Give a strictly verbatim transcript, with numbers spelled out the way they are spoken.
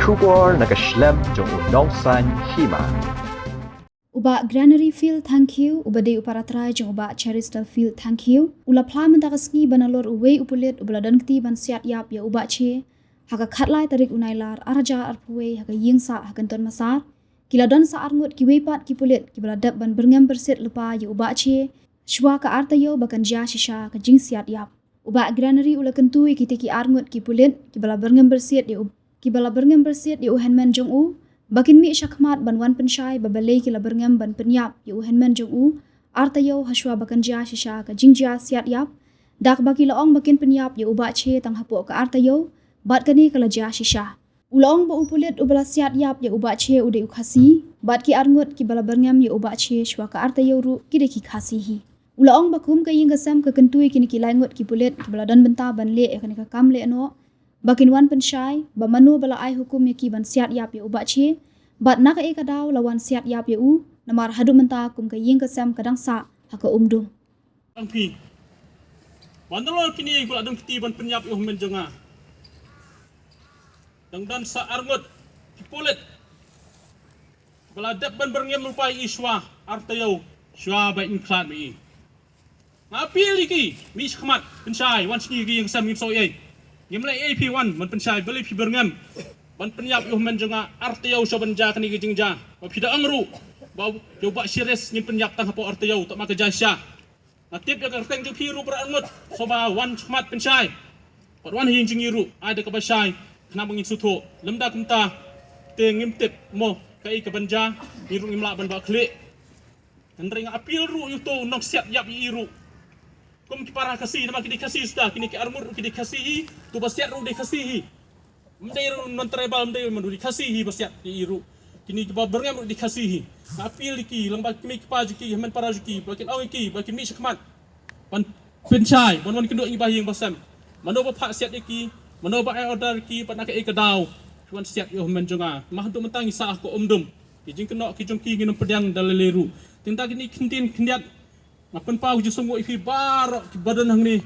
Khubor na ka shlem jong u Nongsaiñ Hima. U Bah Granary Field Thangkhiew, uba dei u paratrai jong u Bah Cheristal Field Thangkhiew, u la phla mynta ka sngi ba nalor uwei u pulit uba la don kti ban siat ïap ïa u Bah Che ha ka khatlai tarik u Nailar arhajar arphew wei ha ka ïing sah ha Kynton Massar, ki la don sa arngut kiwei pat ki pulit kiba la dep ban byrngem byrsiat lypa ïa u Bah Che shuwa ka ar taïew ba kan jia shisha ka jingsiat ïap. U Bah Granary u la kyntu ïa kita ki arngut ki pulit kiba la byrngem byrsiat ïa u, kiba la byrngem byrsiat ïa u hynmen jong u ba kin mih shakhmat ban wan pynshai ba balei ki la byrngem ban pynïap ïa u hynmen jong u ar taïew ha shuwa ba kan jia shisha ka jingjia siat ïap, da kaba ki la ong ba kin pynïap ïa u Bah Che tang hapoh ka ar taïew bad kane ka la jia shisha. U la ong ba u pulit uba la siat ïap ïa u Bah Che u dei u Khasi bad ki arngut kiba la byrngem ïa u Bah Che shuwa ka ar taïew ruh ki dei ki Khasi hi. U la ong ba kum ka ïing ka sem ka kyntu ïa kine ki lai ngut ki pulit kiba la don bynta ban leh ïa kane ka kam lehnoh ba kin wan pynshai ba mano ba la ai hukum ïa ki ban siat ïap ïa u Bah Che bad na kaei ka daw la wan siat ïap ïa u, namar haduh mynta kum ka ïing ka sem ka dang sah ha ka umdum. Ang phi. Ban nalor kine ki la don kti ban pynïap ïa u hynmen jong nga. Dang don sa arngut ki pulit ba la dep ban byrngem lypa ïa i shuwa ar taïew shuwa ba in khlad ma i. Nga appeal ïa ki, mih shakhmat pynshai, wan sha ngi ki ïing sem, ngim sngew ei. Ngim leh ei, phi wan ban pynshai balei phi byrngem ban pynïap ïa u hynmen jong nga ar taïew shuwa ban jia kane ka jingjia. Ba phi da ong ruh ba ïa u Bah Cheristal ngin pynïap tang hapoh ar taïew, tang ma ka jia shisha. Nga tip ïa ka kyrteng jong phi ruh para arngut, shuwa wan shakhmat pynshai. Pat wan ha ïing jong ngi ruh, ai da kaba shai, khnang ba ngin sngewthuh. Lymda kumta te ngim tip mo kaei kaban jia, ngi ruh ngim lah ban bah khlieh. Hynrei nga appeal ruh ïa uto u nongsiat ïap ïa i ruh. Kum ki para Khasi, namar ki dei Khasi shuwa, kine ki arngut ruh ki dei Khasi hi, uto ba siat ruh dei Khasi hi. Ym dei ruh non tribal, ym dei ruh, mano, dei Khasi hi ba siat ïa i ruh. Kine kiba byrngem ruh dei Khasi hi. Nga appeal ïa ki, lyngba ki mei ki pa jong ki, hynmen para jong ki, ba kin ong ïa ki ba kin mih shakhmat ban pynshai, ban wan kynduh ïa ngi ba ha ïing ba sem. Mano ba phah siat ïa ki, mano ba ai order ïa ki, bad na kaei ka daw ki wan siat ïa u hynmen jong nga. Namar haduh mynta ngi sah ha ka umdum. Ki jingkynnoh ki jong ki ngin ym pdiang da lei lei ruh. Te mynta kine ki kyntien khyndiat nga pynpaw ka jingsngewnguh ïa phi baroh kiba don hangne.